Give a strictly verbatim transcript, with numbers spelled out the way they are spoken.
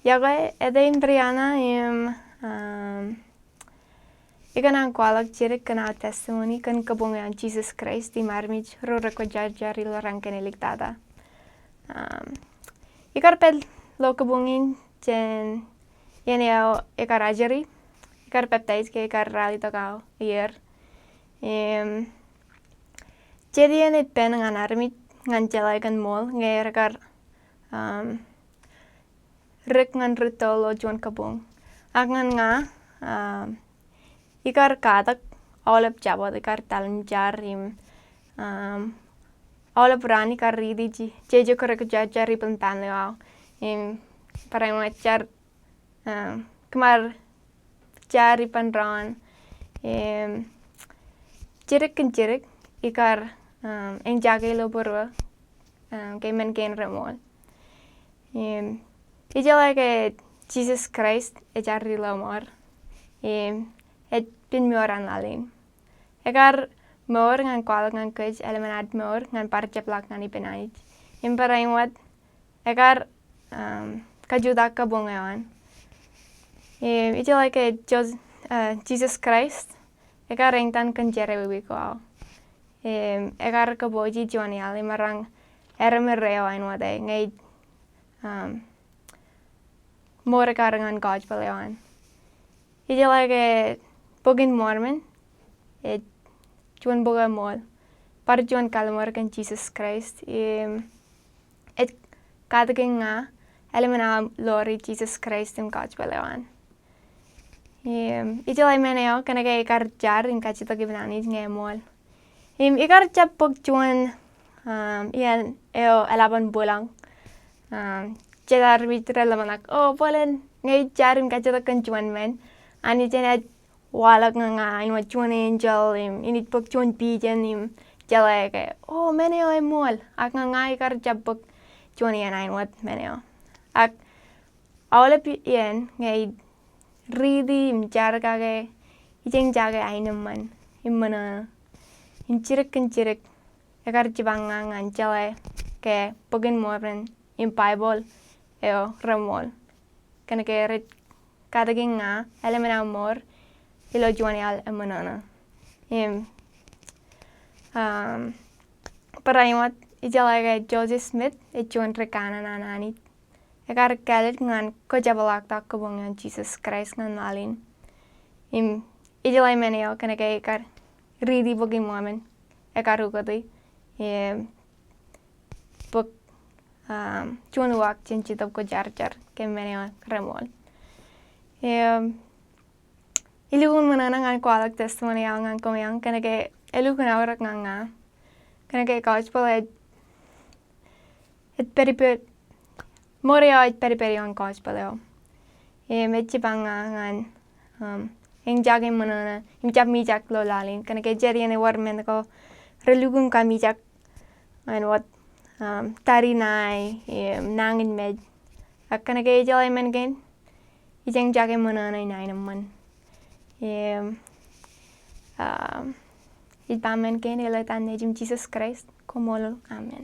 Iọkwe, ete in Brianna im, um, ikōṇaan kwaḷọk jidik kōn aō testimony kōn kabuñ eo an Jesus Christ im armej ro rekwōjarjar ilo raṇ kōn āliktata. Um, ikar pād ilo kabuñ in jān iien eo ikar ajri, ikar baptize ke ikar ralitōk aō iier. Im, jet iien ej pen ñan armej ñan jeḷā kōn ṃool ñe rekar, um, rik ñan rūtto ilo juon kabuñ. Ak ñan ña, um, ikar katak aolep jabōt, ikar talimjar im, um, aolep raan ikar riiti je, jeje ko rekwōjarjar ippān pān eo aō. Im, barāinwōt jar, um, kōmar jar ippān doon. Im, jidik kōn jidik ikar, um, eñjake ilo būruō, um, ke men kein reṃool. Im, ijeḷā ke Jesus Christ ej ad Ri-lọmọọr. Im, ej pen mour an laḷ in. Ekar mour ñan kwaḷọk ñan kōj eḷmen ad mour ñan bar jepḷaak ñan ippān Anij. Im barāinwōt, ekar, um, kajutak kabuñ eo an. Im, ijeḷā ke Jos-, uh, Jesus Christ, ekar eñtaan kōn jerọwiwi ko aō. Im, ekar kōpooji juon iaḷ im eran ermej eo āinwōt e, ñe, um, mour ekar ñan gospel eo an. Ijeḷā ke Bok in Mormon ej juon bok eṃool, bar juon kalimur kōn Jesus Christ, im, ej katakin ña eḷmen aō ḷoori Jesus Christ im gospel eo an. Im, ijeḷā men eo kōnke ikar jar im kajjitōk ippān Anij ñe eṃool. Im, ikar jab bōk juon, um, iien eo eḷap an bōlañ. Um, jet armej reḷōmṇak, o, bōlen ñe ij jar im kajjitōk kōn juon men, Anij enaaj waḷọk ñan ña āinwōt juon enjeḷ, im, inaaj bōk juon vision, im, jeḷā ke, o, men eo eṃool, ak ñan ña ikar jab bōk juon iien āinwōt men eo. Ak aolep iien ñe ij riiti im jar kake, ij eñjake aenōṃṃan im ṃōṇōṇō. Im jidik kōn jidik, ekar jipañ ña ñan jeḷā ke Bok in Mormon im Baibōḷ eo reṃool. Kōnke rej katakin ña eḷmen aō mour ilo juon iaḷ eṃōṇōṇō. Im, um, barāinwōt ijeḷā ke Joseph Smith ej juon ri-kanan an Anij. Ekar kāālōt ñan kōjepḷaaktok kabuñ eo an Jesus Christ ñan laḷ in. Im, ijeḷā men eo kōnke ikar riiti Bok in Mormon, ekar ukōte, im, bōk, um, juon uwaak jān Jetōb Kwōjarjar ke men eo reṃool. Im, ilukkuun ṃōṇōṇō ñan kwaḷọk testimony eo aō ñan koṃeañ, kōnke elukkuun aorōk ñan ña. Kōnke gospel ej, ej pād ippān, mour eo ej pād ippān ioon gospel eo. Im, ej jipañ ña ñan, um, eñjake ṃōṇōṇō im jab mijak ilo laḷ in. Kōnke jet iien ewōr men ko relukkuun kamijak āinwōt, um, tariṇae, im, nañinmej. Ak kōnke ijeḷā men kein, ij eñjake ṃōṇōṇō in aenōṃṃan. Im, um, ij ba men kein ilo etan Nejūṃ Jesus Christ, koṃṃool, amen.